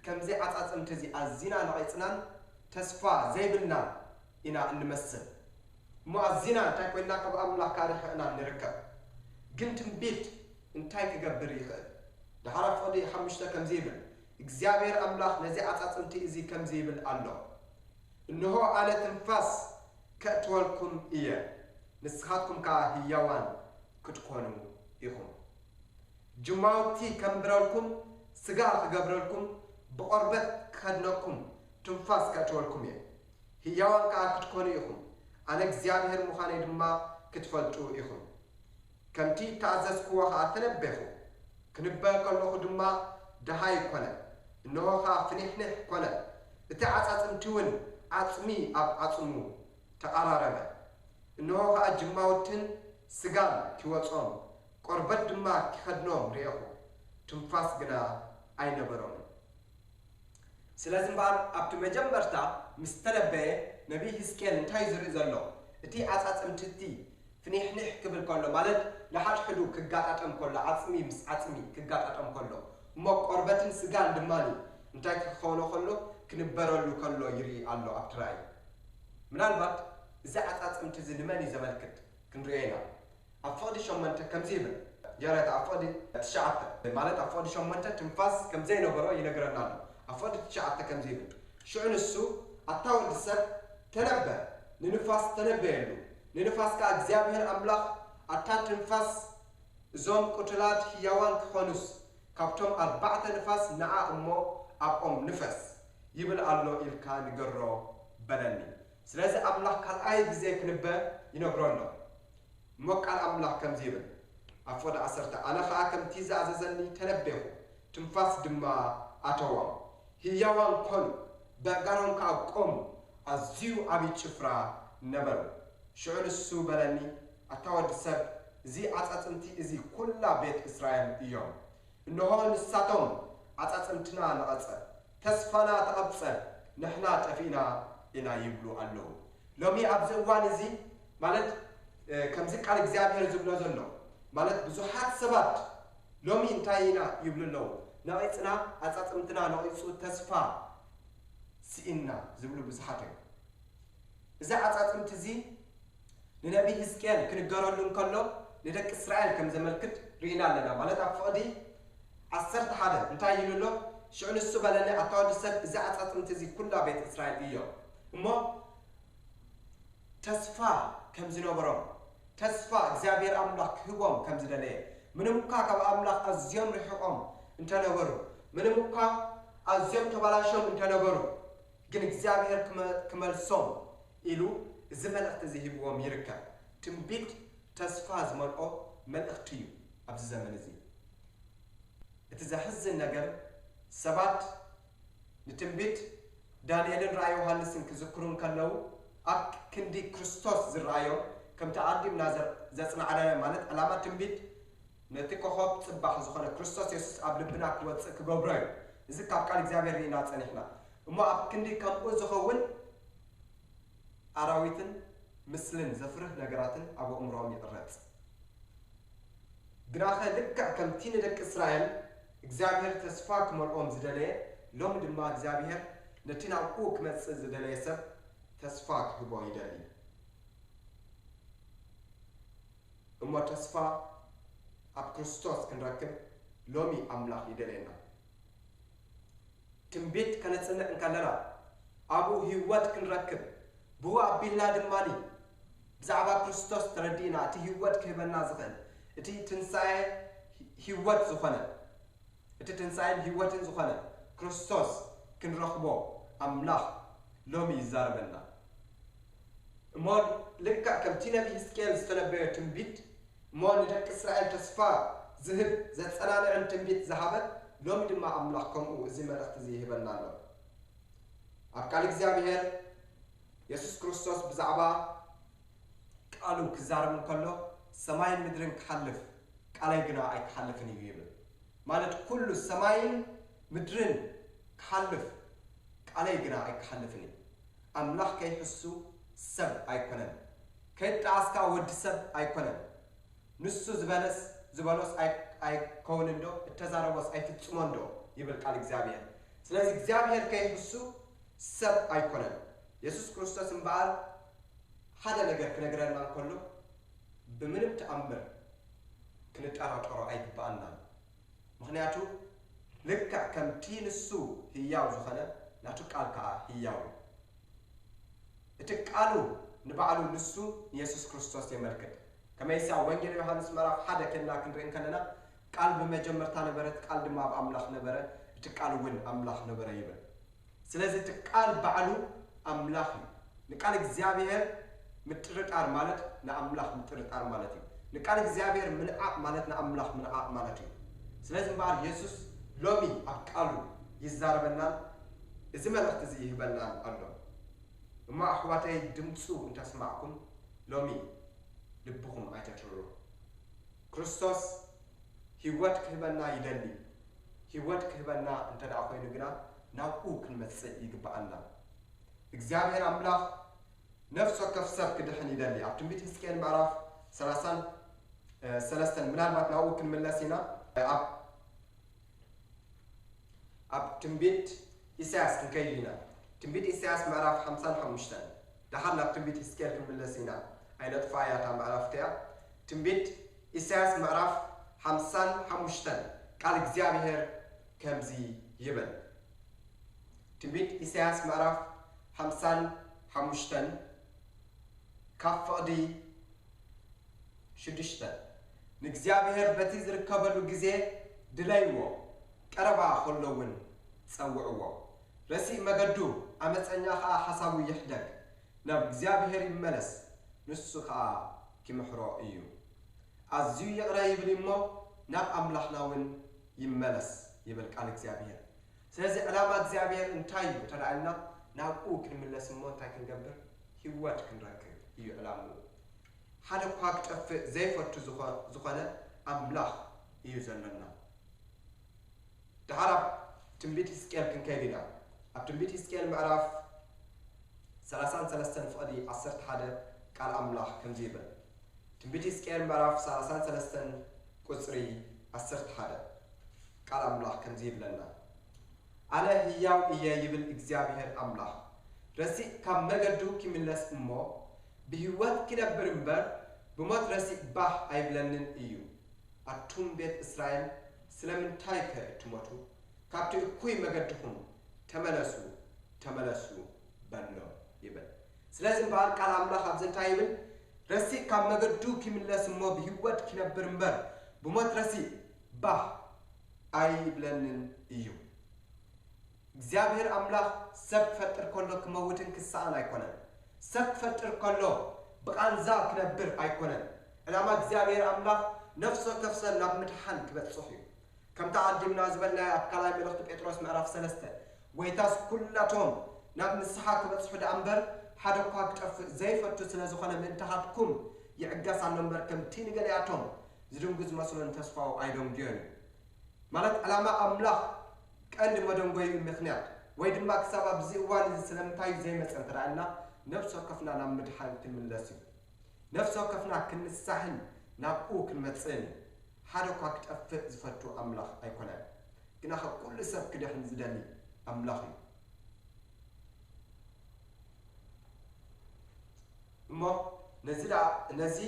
ከምዚ ዓጻጽምቲ እዚ ኣዚና ነቒጽናን ተስፋ ዘይብልና ኢና እንመስል። እሞ ኣዚና እንታይ ኮይና? ካብ ኣምላኽ ካርሕቕና ንርከብ። ግን ትንቢት እንታይ ክገብር ይኽእል? ድሓር ኣብ ፍቕዲ ሓሙሽተ ከምዚ ይብል፣ እግዚኣብሔር ኣምላኽ ነዚ ዓጻጽምቲ እዚ ከምዚ ይብል ኣሎ፣ እንሆ ኣነ ትንፋስ ከእትወልኩም እየ፣ ንስኻትኩም ከኣ ህያዋን ክትኮኑ ኢኹም። ጅማውቲ ከንብረልኩም፣ ስጋ ክገብረልኩም፣ ብቆርበት ክኸድነኩም፣ ትንፋስ ከእትወልኩም እየ። ህያዋን ከኣ ክትኮኑ ኢኹም፣ ኣነ እግዚኣብሔር ምዃነይ ድማ ክትፈልጡ ኢኹም። ከምቲ እተኣዘዝክዎ ኸኣ ተነበኹ። ክንበ ከለኹ ድማ ደሃይ ኮነ፣ እንሆ ኸኣ ፍኒሕኒሕ ኮነ፣ እቲ ዓጻጽምቲ እውን ዓጽሚ ኣብ ዓጽሙ ተቐራረበ። እንሆ ኸኣ ጅማውትን ስጋን ኪወጾም፣ ቆርበት ድማ ኪኸድኖም ርኤኹ፣ ትንፋስ ግና ኣይነበሮምን። ስለዚ እምበኣር ኣብቲ መጀመርታ ምስ ተነበየ ነቢይ ህዝቅኤል እንታይ እዩ ዝርኢ ዘሎ? እቲ ዓጻጽምቲ እቲ ፍኒሕኒሕ ክብል ከሎ፣ ማለት ንሓድሕዱ ክጋጣጠም ከሎ፣ ዓጽሚ ምስ ዓጽሚ ክጋጣጠም ከሎ፣ እሞ ቆርበትን ስጋን ድማ እንታይ ክኾኖ ከሎ? ክንበረሉ ከሎ ይርኢ ኣሎ ኣብቲ ራእይ። ምናልባት እዚ ዓጻጽምቲ እዚ ንመን እዩ ዘመልክት? ክንሪኦ ኢና። ኣብ ፍቕዲ ሸሞንተ ከምዚ ይብል፣ ጀረታ ኣብ ፍቕዲ ትሽዓተ፣ ማለት ኣብ ፍቕዲ ሸሞንተ ትንፋስ ከም ዘይነበሮ ይነግረና ኣሎ። ኣብ ፍቕዲ ትሽዓተ ከምዚ ይብል፣ ሽዑ ንሱ፣ ኣታ ወዲ ሰብ፣ ተነበ፣ ንንፋስ ተነበየሉ፣ ንንፋስ ከኣ እግዚኣብሔር ኣምላኽ፣ ኣታ ትንፋስ፣ እዞም ቅቱላት ህያዋን ክኾኑስ፣ ካብቶም ኣርባዕተ ንፋስ ንዓ እሞ ኣብኦም ንፈስ ይብል ኣሎ ኢልካ ንገሮ በለኒ። ስለዚ ኣምላኽ ካልኣይ ግዜ ክንበ ይነግሮ ኣሎ። እሞ ቃል ኣምላኽ ከምዚ ይብል፣ ኣብ ፍቕዲ ዓሰርተ፣ ኣነ ኸኣ ከምቲ ዝኣዘዘኒ ተነበኹ፣ ትንፋስ ድማ ኣተዎም፣ ህያዋን ኮኑ፣ በእጋሮም ከኣ ቆሙ፣ ኣዝዩ ዓብዪ ጭፍራ ነበሩ። ሽዑ ንሱ በለኒ፣ ኣታ ወዲ ሰብ፣ እዚ ዓጻጽምቲ እዚ ኵላ ቤት እስራኤል እዮም። እንሆ ንሳቶም፣ ዓጻጽምትና ነቐጸ፣ ተስፋና ተቐብጸ፣ ንሕና ጠፊእና ኢና ይብሉ ኣለዉ። ሎሚ ኣብዚ እዋን እዚ ማለት፣ እ፣ ከምዚ ቃል እግዚኣብሔር ዝብሎ ዘሎ ማለት ብዙሓት ሰባት ሎሚ እንታይ ኢና ይብሉ ኣለዉ? ነቒጽና፣ ዓጻጽምትና ነቒጹ፣ ተስፋ ስኢንና ዝብሉ ብዙሓት እዮም። እዚ ዓጻጽምቲ እዚ ንነቢይ ህዝቅኤል ክንገረሉ እንከሎ ንደቂ እስራኤል ከም ዘመልክት ርኢና ኣለና። ማለት ኣብ ፍቕዲ ዓሰርተ ሓደ እንታይ ኢሉ ኣሎ? ሽዑ ንሱ በለኒ፣ ኣታ ወዲ ሰብ፣ እዚ ዓጻጽምቲ እዚ ኵላ ቤት እስራኤል እዮ። እሞ ተስፋ ከም ዝነበሮም፣ ተስፋ እግዚኣብሔር ኣምላኽ ክህቦም ከም ዝደለየ፣ ምንም እኳ ካብ ኣምላኽ ኣዝዮም ርሒቖም እንተነበሩ፣ ምንም እኳ ኣዝዮም ተባላሾም እንተነበሩ፣ ግን እግዚኣብሔር ክመ-፣ ክመልሶም ኢሉ እዚ መልእኽቲ እዚ ሂብዎም ይርከብ። ትንቢት ተስፋ ዝመልኦ መልእኽቲ እዩ ኣብዚ ዘመን እዚ። እቲ ዘሕዝን ነገር፣ ሰባት ንትንቢት ዳንኤልን ራእይ ዮሃንስን ክዝክሩ እንከለዉ፣ ኣብ ክንዲ ክርስቶስ ዝረኣዮም፣ ከምቲ ኣቐዲምና ዘ-፣ ዘጽናዕናዮ፣ ማለት ዕላማ ትንቢት ነቲ ኮኾብ ጽባሕ ዝኾነ ክርስቶስ የሱስ ኣብ ልብና ክወጽእ ክገብሮ እዩ። እዚ ካብ ቃል እግዚኣብሔር ርኢና ጸኒሕና። እሞ ኣብ ክንዲ ከምኡ ዝኸውን ኣራዊትን ምስልን ዘፍርህ ነገራትን ኣብ ኣእምሮኦም ይቕረጽ። ግናኸ ልክዕ ከምቲ ንደቂ እስራኤል እግዚኣብሔር ተስፋ ክመልኦም ዝደለየ፣ ሎሚ ድማ እግዚኣብሔር ነቲ ናብኡ ክመጽእ ዝደለየ ሰብ ተስፋ ክህቦ ይደሊ። እሞ ተስፋ ኣብ ክርስቶስ ክንረክብ ሎሚ ኣምላኽ ይደልየና። ትንቢት ከነጽንዕ እንከለና ኣብኡ ህይወት ክንረክብ፣ ብኡ ኣቢልና ድማ ብዛዕባ ክርስቶስ ተረዲእና እቲ ህይወት ክህበና ዝኽእል፣ እቲ ትንሳኤ ህይወት ዝኾነ፣ እቲ ትንሳኤን ህይወትን ዝኾነ ክርስቶስ ክንረኽቦ ኣምላኽ ሎሚ ይዛረበና። እሞ ልክዕ ከምቲ ነቢ ህዝቅኤል ዝተነበዮ ትንቢት እሞ ንደቂ እስራኤል ተስፋ ዝህብ ዘጸናንዕን ትንቢት ዝሃበ፣ ሎሚ ድማ ኣምላኽ ከምኡ እዚ መልእኽቲ እዚ ይህበና ኣሎ። ኣብ ቃል እግዚኣብሔር የሱስ ክርስቶስ ብዛዕባ ቃሉ ክዛረብ እንከሎ፣ ሰማይን ምድርን ክሓልፍ፣ ቃለይ ግና ኣይክሓልፍን እዩ ይብል። ማለት ኩሉ ሰማይን ምድርን ክሓልፍ፣ ቃለይ ግና ኣይክሓልፍን እዩ። ኣምላኽ ከይሕሱ ሰብ ኣይኮነን። ከይጠዓስካ ወዲ ሰብ ኣይኮነን። ንሱ ዝበለስ ዝበሎስ ኣይ-፣ ኣይከውንን ዶ? እተዛረቦስ ኣይፍጽሞን ዶ? ይብል ቃል እግዚኣብሔር። ስለዚ እግዚኣብሔር ከይሕሱ ሰብ ኣይኮነን። የሱስ ክርስቶስ እምበኣር ሓደ ነገር ክነግረና እንከሎ፣ ብምንም ተኣምር ክንጠራጠሮ ኣይግብኣናን። ምኽንያቱ ልክዕ ከምቲ ንሱ ህያው ዝኾነ፣ ናቱ ቃል ከኣ ህያው እዩ። እቲ ቃሉ ንባዕሉ ንሱ ንየሱስ ክርስቶስ የመልክት። ከመይሲ ኣብ ወንጌል ዮሃንስ ምዕራፍ ሓደ ኬድና ክንርኢ እንከለና፣ ቃል ብመጀመርታ ነበረ፣ እቲ ቃል ድማ ኣብ ኣምላኽ ነበረ፣ እቲ ቃል እውን ኣምላኽ ነበረ ይብል። ስለዚ እቲ ቃል ባዕሉ ኣምላኽ እዩ። ንቃል እግዚኣብሔር ምጥርጣር ማለት ንኣምላኽ ምጥርጣር ማለት እዩ። ንቃል እግዚኣብሔር ምንዓቕ ማለት ንኣምላኽ ምንዓቕ ማለት እዩ። ስለዚ እምበኣር የሱስ ሎሚ ኣብ ቃሉ ይዛረበናን እዚ መልእኽቲ እዚ ይህበናን ኣሎ። እሞ ኣሕዋተይ ድምፁ እንተስማዕኩም ሎሚ ልብኹም ኣይተትርሩ። ክርስቶስ ህይወት ክህበና ይደሊ። ህይወት ክህበና እንተ ደኣ ኮይኑ ግና ናብኡ ክንመጽእ ይግብኣና። እግዚኣብሔር ኣምላኽ ነፍሲ ወከፍ ሰብ ክድሕን ይደሊ። ኣብ ትንቢት ሕዝቅኤል ምዕራፍ ሰላሳን ሰለስተን ምናልባት ናብኡ ክንምለስ ኢና። ኣብ ኣብ ትንቢት ኢሳያስ ክንከይድ ኢና። ትንቢት ኢሳያስ ምዕራፍ ሓምሳን ሓሙሽተን። ደሓር ናብ ትንቢት ሕዝቅኤል ክንምለስ ኢና። ኣይነጥፋ እያ እታ ምዕራፍ እቲኣ። ትንቢት ኢሳያስ ምዕራፍ ሓምሳን ሓሙሽተን ቃል እግዚኣብሔር ከምዚ ይብል። ትንቢት ኢሳያስ ምዕራፍ ሓምሳን ሓሙሽተን ካብ ፍቕዲ ሽዱሽተ። ንእግዚኣብሔር በቲ ዝርከበሉ ግዜ ድለይዎ፣ ቀረባ ኸሎ እውን ጸውዕዎ። ረሲእ መገዱ፣ ዓመጸኛ ኸኣ ሓሳቡ ይሕደግ። ናብ እግዚኣብሔር ይመለስ፣ ንሱ ኸኣ ኪምሕሮ እዩ። ኣዝዩ ይቕረ ይብል እሞ፣ ናብ ኣምላኽና እውን ይመለስ ይብል ቃል እግዚኣብሔር። ስለዚ ዕላማ እግዚኣብሔር እንታይ እዩ እንተ ደኣ ኢልና፣ ናብኡ ክንምለስ እሞ እንታይ ክንገብር? ህይወት ክንረክብ እዩ ዕላምኡ። ሓደ እኳ ክጠፍእ ዘይፈቱ ዝኾ-፣ ዝኾነ ኣምላኽ እዩ ዘለና። ደሓር ኣብ ትንቢት ሕዝቅኤል ክንከይድ ኢና። ኣብ ትንቢት ሕዝቅኤል ምዕራፍ ሰላሳን ሰለስተን ፍቕዲ ዓሰርተ ሓደ ቃል ኣምላኽ ከምዚ ይብል። ትንቢት ሕዝቅኤል ምዕራፍ ሰላሳን ሰለስተን ቁጽሪ ዓሰርተ ሓደ ቃል ኣምላኽ ከምዚ ይብለና። ኣነ ህያው እየ ይብል እግዚኣብሔር ኣምላኽ። ረሲእ ካብ መገዱ ኪምለስ እሞ ብህይወት ኪነብር እምበር ብሞት ረሲእ ባህ ኣይብለንን እዩ። ኣቱም ቤት እስራኤል ስለምንታይ ከ እትሞቱ? ካብቲ እኩይ መገድኹም ተመለሱ፣ ተመለሱ በሎ ይብል። ስለዚ እምበኣር ቃል ኣምላኽ ኣብዚ እንታይ ይብል? ረሲእ ካብ መገዱ ኪምለስ እሞ ብህይወት ኪነብር እምበር ብሞት ረሲእ ባህ ኣይብለንን እዩ። እግዚኣብሔር ኣምላኽ ሰብ ክፈጥር ከሎ ክመውትን ክሰኣን ኣይኮነን። ሰብ ክፈጥር ከሎ ብቓንዛ ክነብር ኣይኮነን። ዕላማ እግዚኣብሔር ኣምላኽ ነፍሲ ወከፍ ሰብ ናብ ምድሓን ክበጽሕ እዩ። ከምቲ ኣቐዲምና ዝበልናዮ ኣብ ካልኣይ መልእኽቲ ጴጥሮስ ምዕራፍ ሰለስተ፣ ወይታስ ኩላቶም ናብ ንስሓ ክበጽሑ ደኣ እምበር ሓደ እኳ ክጠፍእ ዘይፈቱ ስለ ዝኾነ ምእንታኻትኩም ይዕገስ ኣሎ እምበር ከምቲ ንገሊኣቶም ዝድንጉ ዝመስሎ ንተስፋኡ ኣይደንጉዮን እዩ። ማለት ዕላማ ኣምላኽ ቀንዲ መደንጎይኡ ምኽንያት ወይ ድማ ክሳብ ኣብዚ እዋን እዚ ስለምንታይ እዩ ዘይመጸ እንተ ደኣ ኢልና፣ ነፍሲ ወከፍና ናብ ምድሓን ክንምለስ እዩ። ነፍሲ ወከፍና ክንሳሕን ናብኡ ክንመጽእን እዩ። ሓደ እኳ ክጠፍእ ዝፈቱ ኣምላኽ ኣይኮነን፣ ግና ካብ ኩሉ ሰብ ክድሕን ዝደሊ ኣምላኽ እዩ። እሞ ነዚ ደኣ ነዚ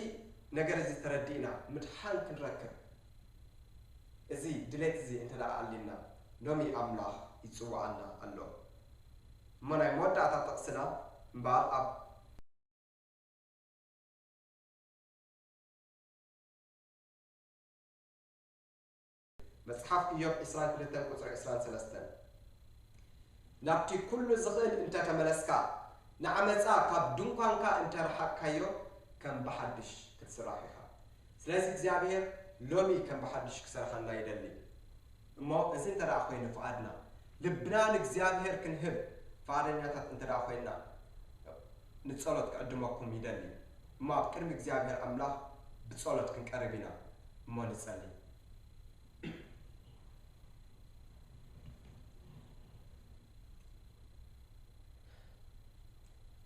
ነገር እዚ ተረዲእና ምድሓን ክንረክብ እዚ ድሌት እዚ እንተ ደኣ ኣሊና ሎሚ ኣምላኽ ይጽውዓና ኣሎ። እሞ ናይ መወዳእታ ጥቕስና እምበኣር ኣብ መጽሓፍ ኢዮብ ዕስራን ክልተን ቁጽሪ ዕስራን ሰለስተን፣ ናብቲ ኩሉ ዝኽእል እንተ ተመለስካ፣ ንዓመጻ ካብ ድንኳንካ እንተ ረሓቅካዮ፣ ከም ብሓድሽ ክትስራሕ ኢኻ። ስለዚ እግዚኣብሔር ሎሚ ከም ብሓድሽ ክሰርሓና ይደሊ። እሞ እዚ እንተ ደኣ ኮይኑ ፍቓድና፣ ልብና ንእግዚኣብሔር ክንህብ ፍቓደኛታት እንተ ደኣ ኮይንና፣ ንጸሎት ክዕድመኩም ይደሊ። እሞ ኣብ ቅድሚ እግዚኣብሔር ኣምላኽ ብጸሎት ክንቀርብ ኢና። እሞ ንጸሊ።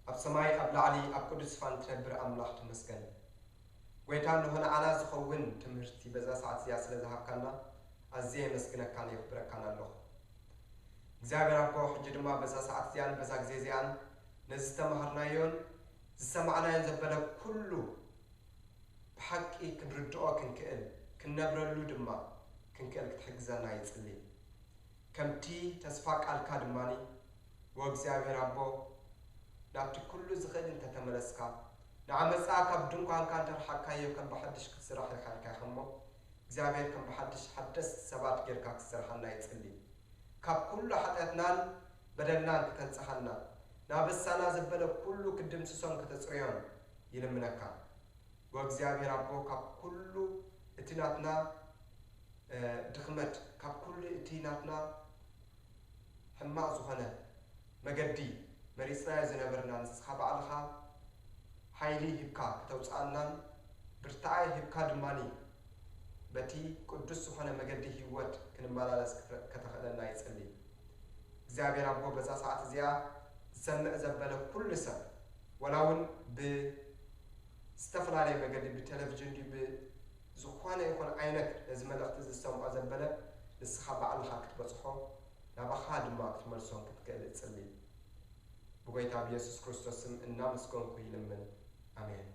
ኣብ ሰማይ ኣብ ላዕሊ ኣብ ቅዱስ ዙፋን ትነብር ኣምላኽ ተመስገን። ጐይታ እንሆ ንዓና ዝኸውን ትምህርቲ በዛ ሰዓት እዚኣ ስለ ዝሃብካና ኣዝየ የመስግነካን የኽብረካን ኣለኹ። እግዚኣብሔር ኣቦ፣ ሕጂ ድማ በዛ ሰዓት እዚኣን በዛ ግዜ እዚኣን ነዚ ዝተማሃርናዮን ዝሰማዕናዮን ዘበለ ኩሉ ብሓቂ ክንርድኦ ክንክእል፣ ክንነብረሉ ድማ ክንክእል ክትሕግዘና ይጽሊ። ከምቲ ተስፋ ቃልካ ድማኒ፣ ወእግዚኣብሔር ኣቦ፣ ናብቲ ኩሉ ዝኽእል እንተተመለስካ፣ ንዓመጻ ካብ ድንኳንካ እንተርሓቅካዮ ከም ብሓድሽ ክትስራሕ ኢኻ ኢልካ ኢኻ እሞ፣ እግዚኣብሔር ከም ብሓድሽ ሓደስቲ ሰባት ጌርካ ክትሰርሓና ይጽሊ። ካብ ኩሉ ሓጢኣትናን በደልናን ክተንጽሃልና፣ ናበሳና ዘበለ ኩሉ ክትድምስሶን ከተጽርዮን ይልምነካ። ወእግዚኣብሔር ኣቦ፣ ካብ ኩሉ እቲ ናትና፣ እ፣ ድኽመት፣ ካብ ኩሉ እቲ ናትና ሕማቕ ዝኾነ መገዲ መሪጽናዮ ዝነበርና፣ ንስኻ ባዕልኻ ሓይሊ ሂብካ ከተውጽኣናን ብርታዐ ሂብካ ድማኒ በቲ ቅዱስ ዝኾነ መገዲ ህይወት ክንመላለስ ክተ-፣ ከተኽእለና ይጽሊ። እግዚኣብሔር ኣቦ፣ በዛ ሰዓት እዚኣ ዝሰምዕ ዘበለ ኩሉ ሰብ፣ ወላ እውን ብዝተፈላለየ መገዲ፣ ብቴሌቪዥን ድዩ፣ ብዝኾነ ይኹን ዓይነት ነዚ መልእኽቲ ዝሰምዖ ዘበለ፣ ንስኻ ባዕልኻ ክትበጽሖ፣ ናባኻ ድማ ክትመልሶም ክትክእል እጽሊ። ብጎይታ ብየሱስ ክርስቶስ ስም እናመስገንኩ ይልምን። ኣሜን።